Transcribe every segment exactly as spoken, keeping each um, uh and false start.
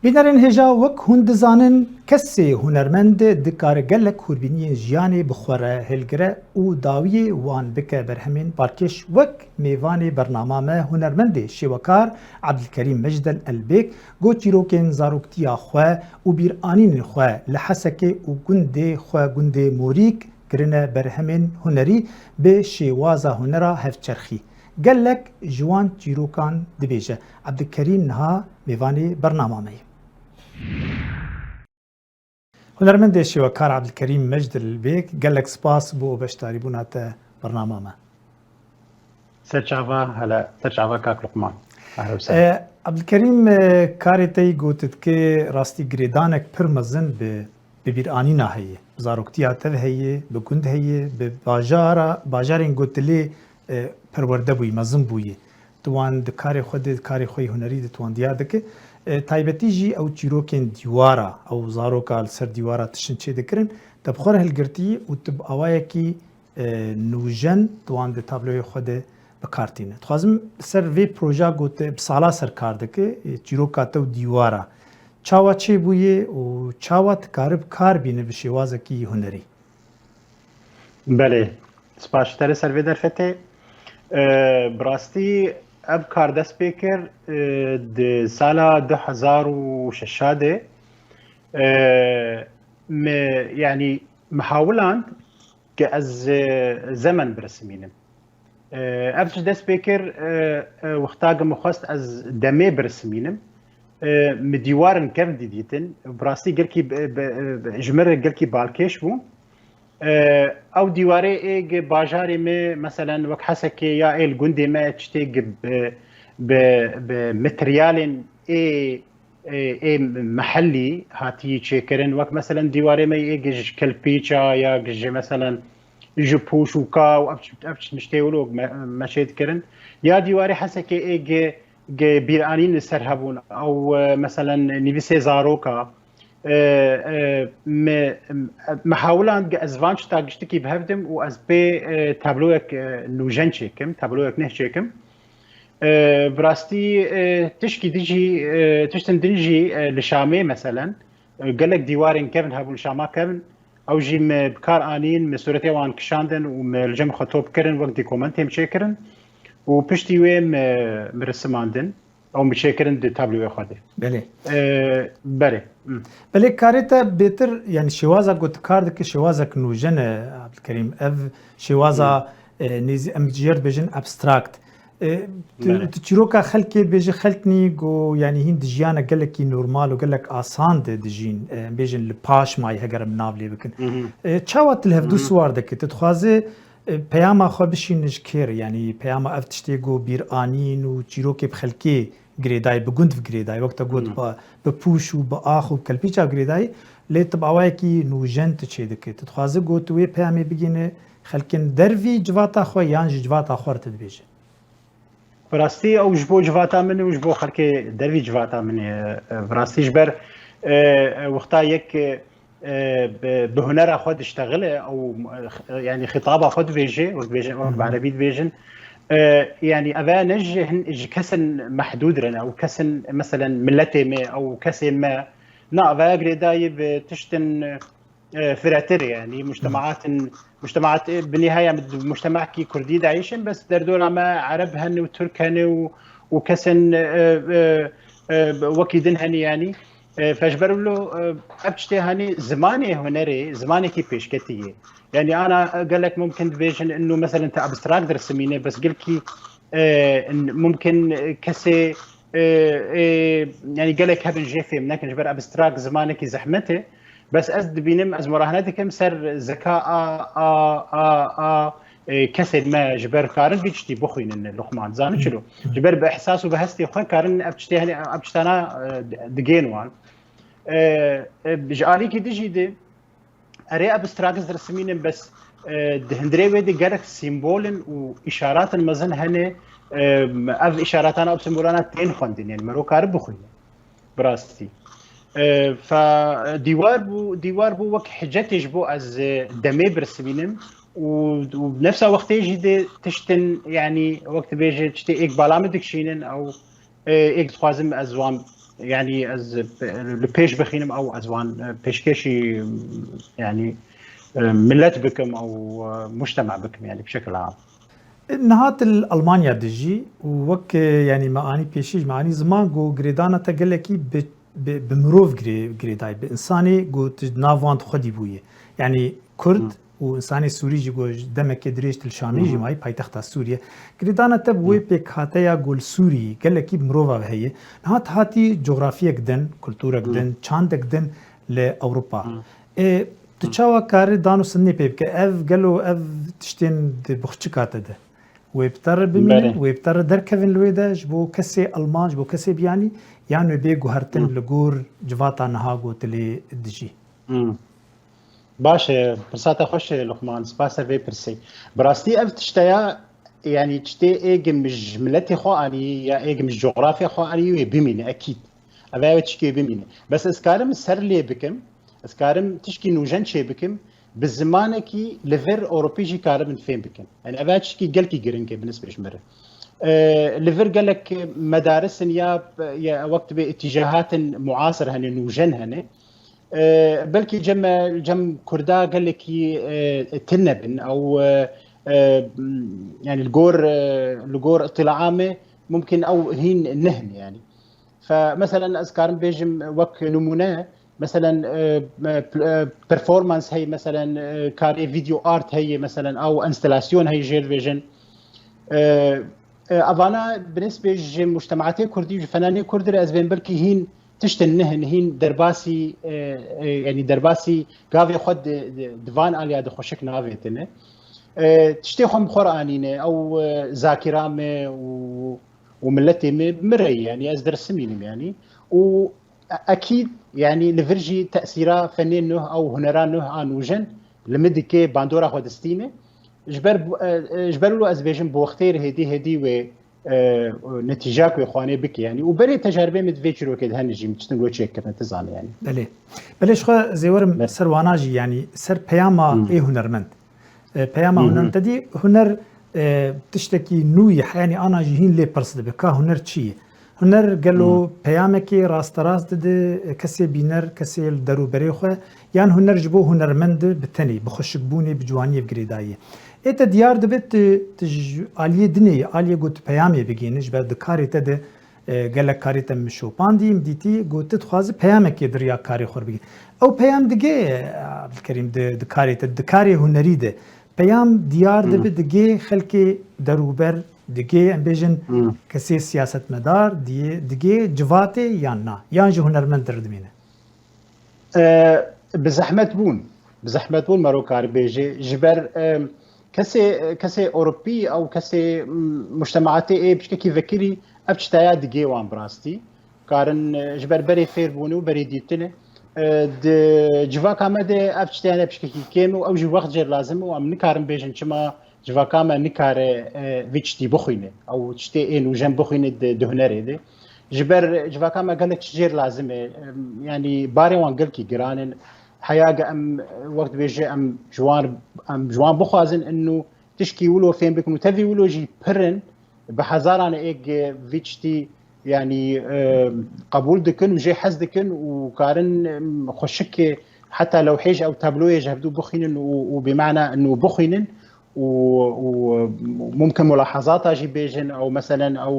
Bînerên hêja, wek hûn dizanin, kesê hunermend dikare gelek hûrbîniyên jiyanê bi xwe re hilgire û dawiyê wan bike berhemên balkêş. Wek mêvanê bernama me, hunermendê şêwekar Ebdilkerîm Mecdel Elbêk, got çîrokên zaroktiya xwe û bîranînên xwe li Hesekê û gundê xwe, gundê Morîk, kirine berhemên hunerî bi şêwaza hunera hevçerxî. Gelek ji wan çîrokan dibêje. Ebdilkerîm niha mêvanê bernama me ye. Hunermendê şêwekar Ebdilkerîm Mecdil Bêk, gelek spas bo beşdarîbûna te bernama me. Serçava, hele, serçava kak Luqman. Ehla we sehla. E, Ebdilkerîm, e, karê te yî gotî dike rastî girêdanek pir mezin bi, bi bîranîna heye. Bi zaroktiya te ve heye, bi gund heye, bi bajara, bajarên gotilê, e, perwerde bûyî, mezin bûyî. Tu wan di karê xwe de, di karê xwe yê hunerî de tu wan diyar dike. E, taybetî jî ew çîrokên dîwara, ew zaroka li ser dîwara tiştin çêdikirin, te bi xwe re hilgirtî û tu bi awayekî e, nûjen di wan di tabloyê xwe de bi kar tîne. Dixwazim li ser vê proja ku te bi sala ser kar dike, e, çîroka te û dîwara. Çawa çêbûye û çawa dikare bi kar bîne bi şêwazekî hunerî? Belê. Spas ji te re ser vê derfetê. E, bi rastî ev kar dest pê kir, e, di sala du hezar û şeş de, e, me, yanî, me hawiland ke ez, e, zemen birisimînim. E, ev tişt dest pê kir, e, e, wexta ke min xwest ez demê birisimînim. E, min dîwarin kevn dîdîtin. Bi rastî gelkî bi, bi, bi, ji min re gelkî balkêş bûn. E, ew dîwarê ê gi bajarê me, meselen wek Hesekê ya ê li gundê me tiştê gi bi, bi, bi materyalên ê ê, ê mehellî hatî çêkirin. Wek meselen dîwarê me ê ji kelpîça ya ji meselen ji pûş û ka û ev, ev tiştê wilo me, me çê dikirin. Ya dîwarê Hesekê ê gi, gi bîranîn li ser hebûn. Ew, e, meselen nivîsê zaroka. E, e, me, me hawiland ez van tişta giştikî bi hev dim û ez pê, e, tabloyek, e, nûjen çêkim, tabloyek neh çêkim. E, bi rastî, e, tişkî din jî, e, tiştin din jî, e, li Şamê meselen, e, gelek dîwarên kevn hebûn, Şama kevn, ew jî me bi kar anîn, me sûretê wan kişandin û me li cem xwe top kirin, wek dokumentê me çêkirin û piştî wê me, me risimandin, ew me çêkirin di tabloyê xwe de. Belê. E, belê. Hı. Belê, karê te bêtir, yanî şêwaza ku tu kar dike, şêwazek nûjen e, Abdulkerîm. Ev şêwaza, Hı. e, nêzî-, em jê re dibêjin abstract. E, tu, Belê. tu çîroka xelkê bêjî, xelk nî ku, yanî hîn di jiyana gelekî normal û gelek asan de dijîn, e, em bêjin li paş mayî, heger em nav lê bikin. Hı hı. E, çawa tu li hevdû Hı hı. siwar dike? Tu dixwazî, e, peyama xwe bişîne ji kê re? Yanî peyama ev tiştê ku bîranîn û çîrokê bi xelkê girêdayî, bi gund ve girêdayî, wek te got, Hı. bi, bi pûş û bi ax û bi kelpîça girêdayî, lê tu bi awayekî nûjen tu çê dike. Tu dixwazî ku tu wê peyamê bigihîne xelkên dervî civata xwe yan jî civata xwe re tu dibêje? Bi rastî ew ji bo civata min û ji bo xelkê dervî civata min e. Bi rastî ji ber, e, e, wexta yek, e, e, bi, bi hunera xwe diştexile, ew, e, yanî xitaba xwe dibêje, wek dibêjin, wek bi Hı hı. erebî dibêjin. E, yanî ev ne ji hin, ji kesên mehdûd re ne, ew kesên, meselen, miletê me, ew kesê me. Na, ev girêdayî bi tiştin, e, firehtir, yanî mujtemaatên, mujtemaat, e, bi nihaya mujtemekî kurdî dayîşin, bes derdora me ereb hene û tirk hene û, û kesên, e, e, e, wekî din hene, yanî. E, fe ji ber wilo, e, ev tiştê, hanî, zimanê hunerê, zimanekî pêşketî ye. Yanî ana, e, gelek mumkin dibêjin, inu, meselen, te abstrakt dirsimîne, bes gelkî, e, mumkin, e, kesê, e, e, yanî gelek hebin jê fêm nekin, ji ber abstrakt zimanekî zehmet e. Bes ez dibînim, ez murahene dikim ser zeka a, a, a, a, e, kesên me ji ber karin vî tiştî bixwînin Luqman. Zanin çilo? Hı. Ji ber bi ihsas û bi hestê xwe karin ev tiştê, hani, ev tiştana, e, digên wan. E, e, ji alîkî dijî de erê abstrakt dirsimînin, bes, e, di hundirê wê de gelek sîmbolin û îşaratin mezin hene, e, ev îşaratan, ev sîmbolana tên xwendin, yani mero kari bixwîne. Bi rastî. E, fa, dîwar bû, dîwar bû wek hicetê ji bo ez, e, demê birisibînim û, û nefsa wextê jî dê tiştin, yanî wek dibêje tiştê êk bala min dikişînin ew, e, êk dixwazim ez wan, yani ez li pêş bixînim ew ez wan pêşkêşî yani millet bikim ew mujtema bikim yani bi şekil am. Niha tu li Almanya dijî û wek yani me anî pêşî ji me anî ziman ku girêdana te gelekî bi, bi, bi mirov girê, girêdayî, bi insanê ku tu nav wan xwedî bûyî. Yani Kurd û insanê Sûrî jî ku demekê dirêj tu li Şamê jî mayî paytexta Sûriye. Girêdana te bi wê pêkhateya ku li Sûrî gelekî bi mirova ve heye. Niha tu hatî cografiyek din, kulturek din, çandek din li Ewropa. Ê, tu çawa karî dan û sinnê pê bike? Ev gelo ev tiştên di buxçika te de? Wê bi te re bimînin, wê bi te re derkevin li wê de ji bo kesê Alman, ji bo kesê biyanî, yan wê bê guhertin li gor civata niha ku tu lê dijî? Baş e, pirsa te xweş e Luqman, spas ser vê pirsê. Bi rastî ev tişteya, yanî tiştê ê gim ji miletê xwe anî ya ê gim ji cografya xwe anî wê bimîne ekîd. Ev ew tişkê bimîne. Bes ez karim ser lê bikim, ez karim tişkî nûjen çê bikim, bi zimanekî li vir Ewropî jî karibin fêm bikin. Yani ev tişkî gelkî giring e bi nisbê ji min re. Li vir gelek medarisin ya, ya wek dibê îtîcahatin muasir hene, nûjen hene. Belkî cem, cem Kurda gelekî tune bin ew, yani li gor, li gor îtîlaa me mumkin ew hîn nehne yani. Fe, meselen ez karim bêjim wek nimûne, meselen performans heye, meselen karê video art heye, meselen ew enstelasyon heye jêr dibêjin. Evana bi nisbê ji mujtematê kurdî, ji fenanê kurdî re ez bên belkî hîn tiştin nihin, hîn derbasî, e, e, yanî derbasî gavê xwe di, di, di van aliya de xweşik navêtine. E, tiştê xwe bi xwe re anîne, ew, e, zakira me û, û miletê me bi min re ye, yanî ez dersimînim yanî. Û e-, ekîd, yanî li vir jî tesîra fenê nuh ew hunera nuh a nûjen li min dike bandora xwe distîne. Ji ber, e, e, ji ber wilo ez bêjim bi wextê re hêdî hêdî wê e, netîja ku xwanê bike, yanî, û berê tecaribê min di vê çîrokê de hene jî, min tiştin wilo çêkirine, tu zanî, yanî. Belê. Belê, ji xwe zêwerim ser wana jî, yanî, ser peyama ê hunermend. E, peyama hunermend, te dî huner, e, tiştekî nû ye, yanî, ana jî hîn lê pirs dibe, ka huner çi ye? Huner gelo peyamekê rasterast dide, e, kesê bîner, kesê li derûberê xwe, yan huner ji bo hunermend bi tenê, bi xweşikbûnê, bi ciwaniyê, bi girêdayiyê? Ê te diyar dibe tu, tu ji aliyê dinê yî, aliyê ku tu peyamê bigihînî, ji ber di karê te de, e, gelek karê te min şopandî, min dîtî ku tu dixwazî peyamekê di riya karê xwe re bigihînî. Ew peyam digê, e, Abdulkerîm, di, di karê te, di karê hunerî de peyam diyar dibe, digê xelkê derûber, digê, em bêjin, kesê siyasetmedar, digê, digê civatê yan na, yan ji hunermend re dimîne? E, bi zehmet bûn. Bi zehmet bûn mero karibêjê. Ji ber, e, kesê, kesê Ewropî ew kesê, m, mujtemaatê ê pişkekî vekirî ev çiteya digê wan bi rastî. Karin, e, ji ber berê fêr bûne û berê dîtine. E, di civaka me de ev çiteya ne pişkekî kêm e û ew jî wext jêr lazim e û em nikarin bêjin çima civaka me nikare, e, vî çitî bixwîne. Ew çitê ê nûjen bixwîne di, di hunerê de. Ji ber civaka me gelek çi jêr lazim e. Em, yanî barê wan gelkî giran in. Heya ge em, wek dibêje em ji wan, em ji wan bixwazin inu tişkî wilo fêm bikin û tevî wilo jî pir in. Bi hezaran ê ge vî çitî, yanî, e, qebûl dikin û jê hez dikin û karin, em, xweşik heta lewhê ji ew tabloyê ji hevdû bixwînin û, û bi mana inu bixwînin. û, û mumkin mulahazata jî bêjin, ew meselen ew,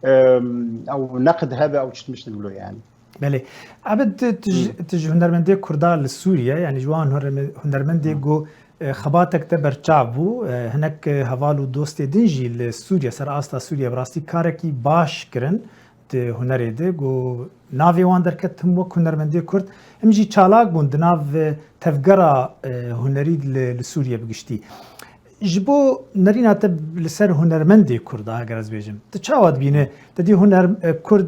em, ew neqd hebe, ew çi tiştin wilo yani. Belê. Abid, tu, tu ji, tu ji hunermendê Kurda li Sûriye, yani ji wan hunerme-, hunermendê ku, e, xebatek te berçav bû, e, hinek, e, heval û dostê din jî li Sûriye, ser asta Sûriye bi rastî karekî baş kirin. Di hunerê de ku navê wan derket him wek hunermendê Kurd, him jî çalak bûn di nav, e, tevgera, e, hunerî li, li Sûriye bi giştî. Ji bo nerîna te li ser hunermendê Kurd, eger ez bêjim, tu çawa dibîne? Te dî huner, e, Kurd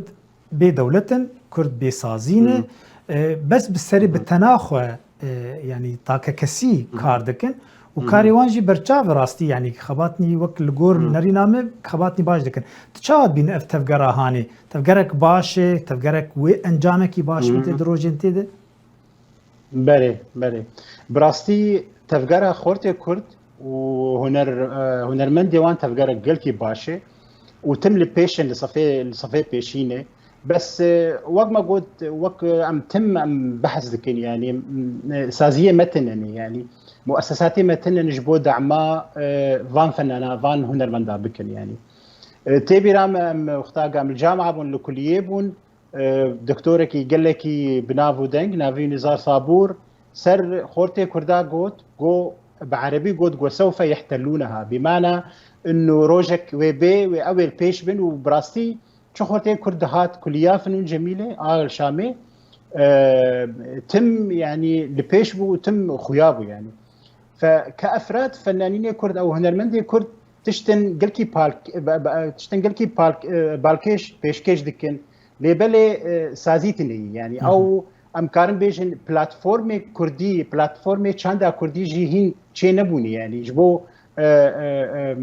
bê dewlet in, Kurd bê sazî ne, e, bes bi serê bi tena xwe e, yanî takekesî kar dikin û karê wan jî berçav e rastî, yanî xebatnî wek li gor nerîna me xebatnî baş dikin. Tu çawa dibînî ev tevgera hanê? Tevgerek baş e, tevgerek wê encamekî baş bide di rojên tê de? Berê, berê. Bi rastî tevgera xortê Kurd û huner, e, hunermendê wan tevgerek gelkî baş e û tim li pêş in, li sefê, li sefê pêşî ne. Bes, e, wek me got, wek, e, em tim em behs dikin, yanî, m, e, saziyê me tune ne, yanî muessesatê me tune ne ji bo dema, e, van fenana, van hunermenda bikin, yanî. E, tê bîra me, em wexta gam li camia bûn, li kuliyê bûn, e, doktorekî gelekî bi nav û deng, navî Nizar Sabûr, ser xortê Kurda got, got, bi erebî got, got, "Sewfe yehtelûneha." Bîmana, inu rojek wê bê, wê ew ê li pêş bin û bi rastî çi xortê Kurd dihat kuliya Finûn Cemîlê, a li Şamê, e, tim, yanî, li pêş bû û tim xuya bû, yanî. Fe, ke efrad, fennanînê Kurd ew hunermendê Kurd tiştin gelkî palk-, be-, be-, tiştin gelkî palk-, e, balkêş, pêşkêş dikin. Lê belê, e, sazî tune ye. Yanî, Hı hı. ew, em karin bêjin platformê Kurdî, platformê çanda Kurdî jî hîn çê nebûne, yanî, ji bo, e, e,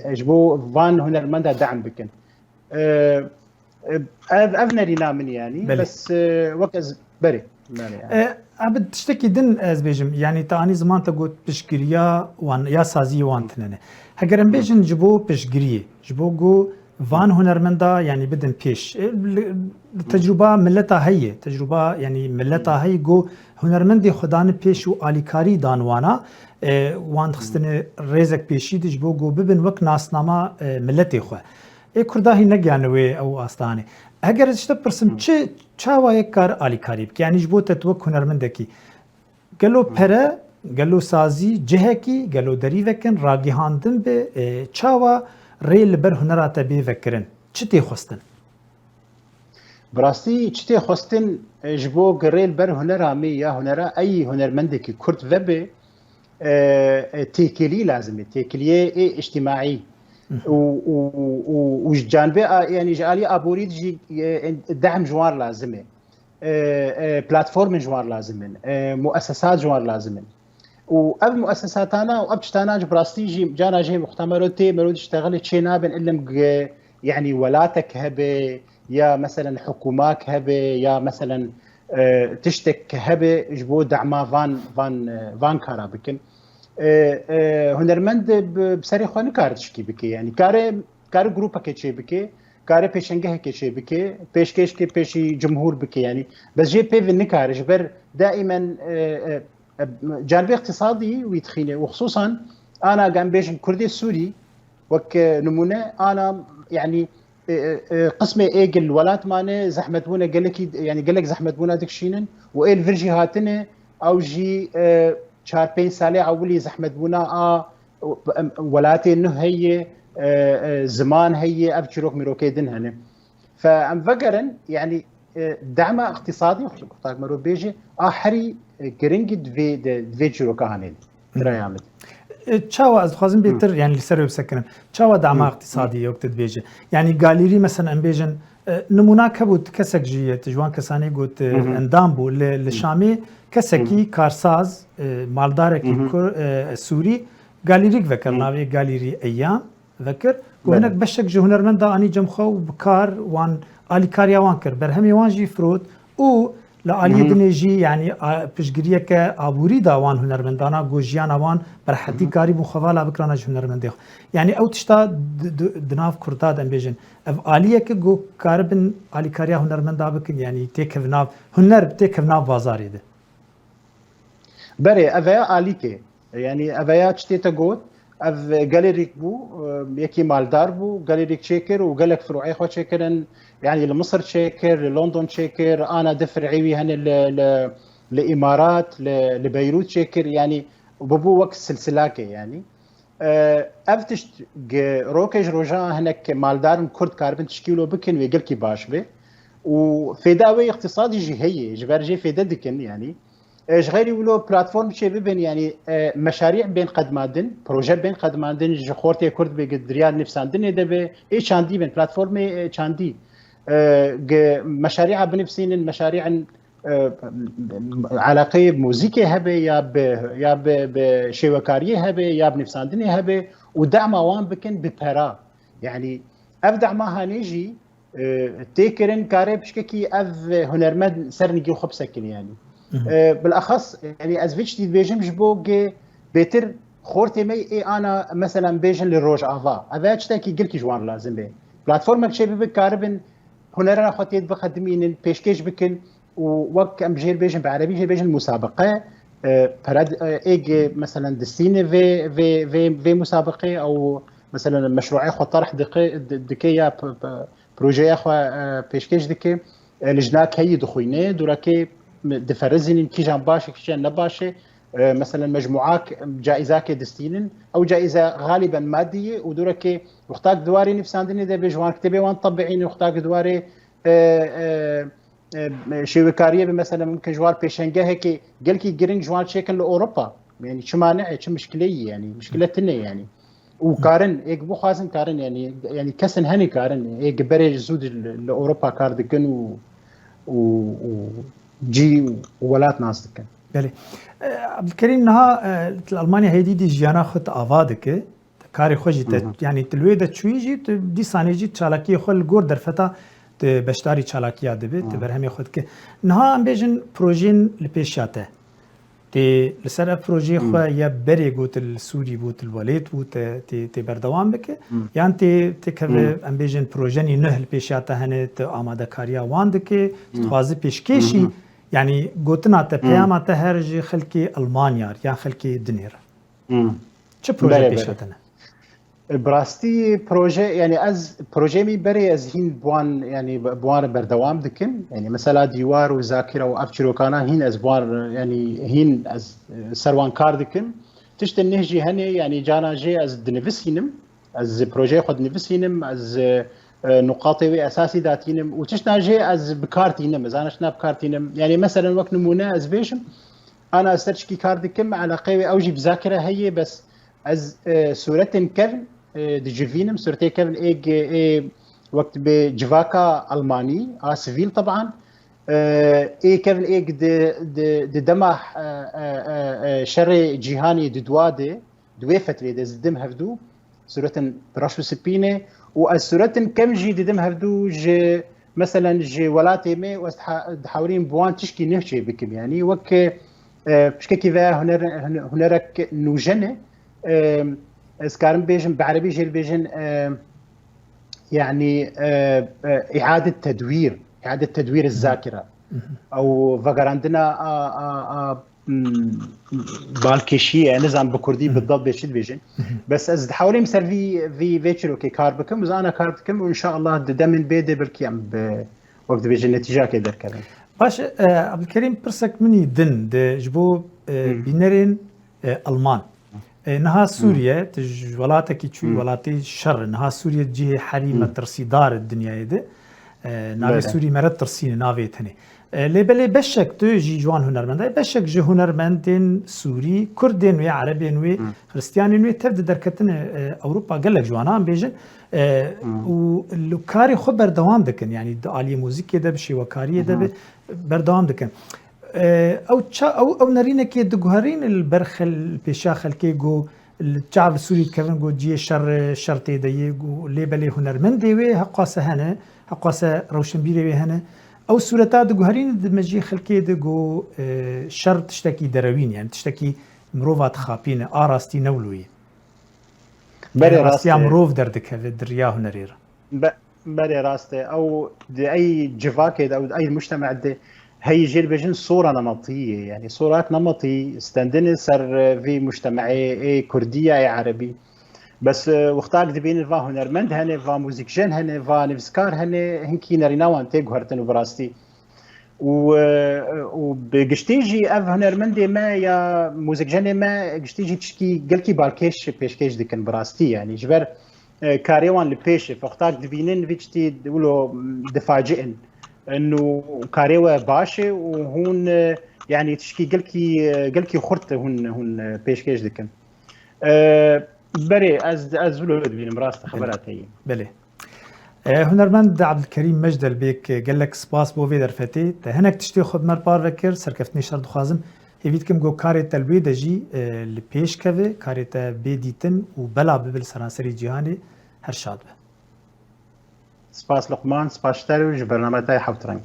e, ji bo van hunermenda dehm bikin. E, e, ev, ev nerîna min, yanî. Belê. Bes, e, wek ez, berê. Belê, yanî. E, Abid, tiştekî din ez bêjim, yanî te anî ziman, te got piştgiriya wan ya saziyê wan tune ne. Heger em bêjin ji bo piştgiriyê, ji bo ku van hunermenda, yanî, bidin pêş. E, li, li tecrûba mileta heye, tecrûba, yanî, mileta heye ku hunermendê xwe dane pêş û alîkarî dan wana, e, wan dixistine rêzek pêşî de ji bo ku bibin wek nasnama, e, miletê xwe. Ê Kurda hîn negihane wê ew astanê. Heger ez ji te pirsim, Hı. çi, çawa yek kar alîkarî bike? Yanî ji bo te, tu wek hunermendekî, gelo Hı. pere, gelo sazî, cihekî, gelo derîvekin, ragihandin be, e, çawa rê li ber hunera te bê vekirin? Çi tê xwestin? Bi rastî çi tê xwestin, e, ji bo girê li ber hunera me ya hunera ey hunermendekî Kurd vebe, e, e, têkilî lazim e, têkiliyê ê îctimaî. Hı hı. Û, û, û, û ji canibê a, yanî ji alî aborî jî, e, dehm ji wan lazim e. E, e, platformên ji wan lazim in. E, muessesat ji wan lazim in. Û ev muessesatana û ev tiştana ji bi rastî jî cana jê wexta mero tê, mero diştexilê çê nabin, ilim g-, yanî welatek hebe, ya meselen hikûmak hebe, ya meselen, e, tiştek hebe ji bo dema van, van, e, van kara bikin. E, e, hunermend bi, bi serê xwe nikare tişkî bike, yanî kare, kare grûpeke çê bike, kare pêşengeheke çê bike, pêşkêşke pêşî cumhûr bike, yanî. Bes jê pê ve nikare, ji ber daîmen, e, e, e, canibê îqtisadî wî dixîne û xisûsan ana, em bêjin, Kurdê Sûrî, wek, e, nimûne, ana, yanî, e, e, e, qismê ê gil welat mane, zehmetbûne gelekî, yanî gelek zehmetbûna dikişînin û ê li vir jî hatine, ew jî, e, çar pênc salê ewilî zehmetbûna a, em, welatê nuh heye, e, e, ziman heye, ev çîrok mîrokê din hene. Fe em vegerin, yanî, e, dema îqtisadî, wexta ku merov bêje, a herî, e, giringî di vê, di, di vê çîroka hanê de. Hı. Raya min. E, çawa, ez dixwazim bêtir, Hı. yanî li ser wê bisekinim. Çawa dema Hı. îqtisadî yok tu dibêje? Yanî galîrî, mesela, em bêjin, e, nimûnak hebû, kesek jî ye, tu ji wan kesanê got, e, Hı hı. endam bû. Li, li Hı. Şamê kesekî Hı. karsaz, e, maldarekî Hı hı. Kur-, e, Sûrî galîrîk vekir, Hı. navê galîrî Eyyam vekir. Ku Belê. hinek beşek ji hunermenda anî cem xwe û bi kar wan, alîkariya wan kir. Berhemê wan jî firot û li aliyê Hı hı. dinê jî, yanî, a, piştgiriyeke aborî da wan hunermendana, ku jiyana wan bi rehetî Hı hı. karîbûn xwe vala bikirana ji hunermendê xwe. Yanî ew tişta di, di, di nav Kurda de em bêjin. Ev aliyeke ku karibin alîkariya hunermenda bikin, yanî têkev nav, huner têkev nav bazarê de. Berê, ev ya alîkê. Yanî ev ya çi tê te got, ev gelê rîk bû, e, yekî maldar bû, gelê rîk çêkir û gelek firûê xwe çêkirin. Yanî li Misir çêkir, li London çêkir, ana di firê wî hene li, li, li Îmarat, li, li Beyrût çêkir. Yanî bibû wek silsilakê, yanî. E, ev tişt, g-, rokê ji roja hinek maldarên Kurd karibin tişkîlo bikin, wê gelkî baş be. Û fêda wê îqtisadî jî heye, ji ber jê fêde dikin, yanî. E, ji xeyrî wilo platform çê bibin, yanî, e, meşarî bên qedmandin, proje bên qedmandin, ji xortê Kurd bê, gi-, di riya nivîsandinê de be, ê çandî bin, platformê, e, çandî. E, gi-, meşarîa binivîsînin, meşarîên, e, eleqeyê bi muzîkê hebe ya bi, ya bi, bi şêwekariyê hebe ya bi nivîsandinê hebe û dema wan bikin bi pera. Yanî ev dema hanê jî, e, tê kirin, kare pişkekî ev hunermend ser nigî xwe bisekinî, yanî. Hı hı. E, bilexas, yanî ez vê çitî dibêjim ji bo ge bêtir xortê me ê ana, meselan, bêjin li Rojava. Ev ya çitekî gelkî ji wan lazim be. Platformek çê bibe, karibin hunera xwe tê biqedimînin, pêşkêş bikin û wek em jê bêjin, bi erebî jê bêjin musabiqe, e, pere, e, êg, e, meselen distîne vê, vê, vê, vê musabiqê, ew meselen meşrûê xwe terh dike, di-, dike ya p-, p-, projeya xwe, e, pêşkêş dike, e, lijna keyî dixwîne, dûrekê diferizînin kîjan baş e, kîjan ne baş e, e, meselen mecmuak caîzakê distînin, ew caîze xalîben madî ye û dûrekê wextak di warê nivîsandinê de bê ji wan kitêbê wan tebiînin, wextak di warê, e, e, e, şêwekariyê bi, meselen mumkin ji wan pêşengehekê gelkî giring ji wan çêkin li Ewropa. Yanî çima ne, çi mişkile ye, yanî mişkile tune ye yanî. Û karin, êk bixwazin karin, yanî, yanî kesin henî karin, êk berê zû di li, li Ewropa kar dikin û, û, û cî û welat nas dikin. Belê. E, Abdulkerîm, niha, e, li Almanya hêdî dî jiyana xwe tu ava dike. Karê xwe jî te, Hı hı. yanî tu li wê de çûyî jî, tu dîsanê jî çalakiyê xwe li gor derfeta tu beşdarî çalakiya dibe, tu Hı. berhemê xwe dike. Niha em bêjin projeyên li pêşiya te. Tê li ser ev projeyê Hı. xwe ya berê got li Sûrî bû, tu li welêt bû, te, tê, tê berdewam bike? Hı. Yan tê, tê keve, Hı. em bêjin projenî nuh li pêşiya te hene, tu amadekariya wan dike, tu Hı. dixwazi pêşkêşî, Hı hı. yanî gotina te, Hı. peyama te her ji xelkê Almanya yan xelkê dinê re? Hı. Çi proje Belê, pêşiya belê. te ne? E, bi rastî proje, yanî ez, projeyê min berê ez hîn bi wan, yanî bi wan re berdewam dikim. Yanî mesela dîwar û zakira û ev çîrokana hîn ez bi wan re, yanî hîn ez, e, ser wan kar dikim. Tiştên neh jî hene, yanî cana jê ez dinivîsînim. Ez projeyê xwe dinivîsînim, ez, e, e, nuqatê wê esasî datînim û tiştna jê ez bi kar tînim, ez ana tiştna bi kar tînim. Yanî meselen wek nimûne ez bêjim, ana ez ser çikî kar dikim, eleqeyê wê ew jî bi zakira heye, bes ez, e, sûretên kevn, e, dicivînim, sûretê kevn ê, ê wek dibê civaka Almanî, a sivîl teban, e, ê kevn êk di, di, di dema, e, e, e, e, şerê cîhanê di dua de, di wê fetrê de zidim hevdû, sûretên reş û sipî ne û ez sûretên kevn jî didim hevdû ji, meselen ji welatê me û ez diha-, dihawirîm bi wan tişkî nuh çê bikim. Yanî wek, e, pişkekî veya huner, hun-, hunerek nûjen e, e, ez karim bêjim, bi erebî jê dibêjin, e, yanî, e, e, îadet tedwîr, îadet tedwîr Hı hı. zakira. Hı hı. Ew vegerandina a, a, a, m, balkêşiyê, nizam bi kurdî Hı hı. bi dad bê çi dibêjin. Hı hı. Bes ez dihawilîm ser vî, vî, vê çîrokê kar bikim, ez ana kar dikim û înşaallah di demên bê de belkî em bi, wek dibêjin, netîcakê derkevin. Baş e, Abdulkerîm, pirsek min î din de ji bo, e, Hı. bînerên, e, Alman. E, niha Hı. Sûriye, tu ji welatekî çûyî, Hı. welatê şer e. Niha Sûriye cihê herî Hı. metirsîdar e dinyayê de. E, navê Belê. Sûrî mere tirsîne, navê tenê. E, lê belê beşek tu jî ji wan hunermenda ye, beşek ji hunermendên Sûrî, Kurdên wê, Erebên wê, Hı. Xiristiyanên wê tev de derketine, e, Ewropa gelek ji wan, em bêjin. E, Hı. û li karê xwe berdewam dikin, yanî di aliyê muzîkê de, bi şêwekariyê de Hı. be, berdewam dikin. E, ew ça-, ew, ew nerînekê diguherîne li ber xel-, pêşiya xelkê ku li çav li Sûrî dikevin, ku cihê şer, şer tê de ye, ku lê belê hunermendê wê heqwase hene, heqwase rewşenbîrê wê hene. Ew sûreta diguherîne di mejiyê xelkê de ku, e, şer tiştekî derewîn, yani tiştekî mirova dixapîne, a rastî ne wilo ye. Berê Yani rastiya rast e. mirov derdikeve di riya hunerê re. Be-, berê rast e. Ew di ey civakê de, ew di ey mujtema de heyî jê dibêjin sora nemetî ye. Yani sorak nemetî stendine ser, e, vî mujtemeyê ê kurdî ya ê erebî. Bes, e, wextak dibînin va hunermend hene, va muzîkjen hene, va nivîskar hene, hinkî nerîna wan tê guhertin û bi rastî. Û, e, û bi giştî jî ev hunermendê me ya muzîkjenê me giştî jî tişkî gelkî balkêş pêşkêş dikin bi rastî, yanî ji ber, e, karê wan li pêş e. Wextak dibînin vî tiştî wilo difaciin. Û karê we baş e û hûn, e, yanî tişkî gelkî, e, gelkî xurt hûn, hûn, e, pêşkêş dikin. E, berê, ez, ez wilo dibînim, rast e, xebera te ye. Belê. E, hunermend Abdulkerîm Mecdelbêk, gelek spas bo vê derfetê. Te hinek tiştê xwe bi me re parve kir, serkeftinê şer dixwazim. Hêvî dikim ku karê te li wê de jî, e, li pêş keve, karê te bê dîtin û bela bibe li seranserê cîhanê. Her şad be. Spas Luqman, spas ji te re û ji bername te ya Hewt Reng.